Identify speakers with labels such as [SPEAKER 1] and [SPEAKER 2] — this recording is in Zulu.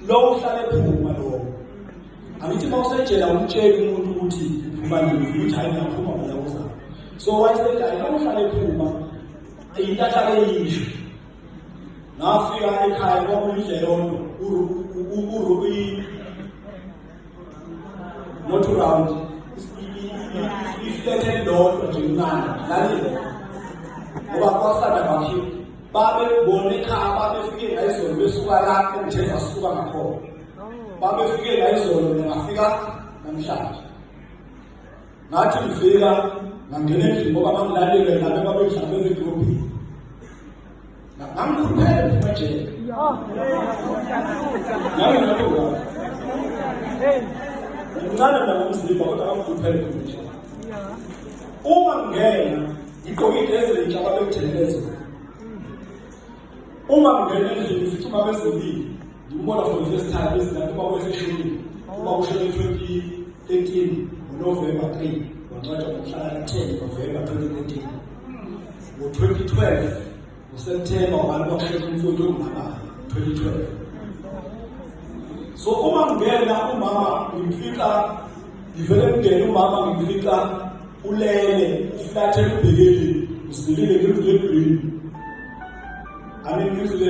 [SPEAKER 1] Lo uhlale ephuma lo. Angithi uma usejela umtsheli umuntu ukuthi uphuma nini, ukuthi hayi, ngiyaphuma mina kuzayo. So wayesethi, hayi, lo uhlale ephuma, into ahlale eyisho. Ngafika ekhaya, kwakuyindlela yodwa, not round, iflethe elilodwa nje incane lalile, ngoba kwasanda kwakhiwa. Babebona ekhaya, babefike ngayizolo besuka la engithe sasuka ngakhona. Babefike ngayizolo, mina ngafika namhlanje. Ngathi ngifika, ngangena endlini, ngoba ngangilalele labe babedlala ezidolobheni. Ngangikhuluphele phuma ejele. Ngake ngathuka. Ngincane mina ngomzimba, kodwa ngangikhuluphele phuma ejele. Uma ngingena ngigqoke into ezintsha ababengithengele zona. Uma ngingena endlini, futhi uma bezolile, ngimbona for the first time ezinto, uma kweseshonile. Uma kushone 2013 ngoNovember 3, wancwatshwa ngomhla ka-10 November 2013. Ngo-2012 ngoSeptember wabani kwakushona umfowethu ongumama 2012. So uma ngingena umama ngimfica, ngivele ngingene umama ngimfica ulele, uflathele, ubhekile, uzilile ngemvula egreen, I mean ngizule.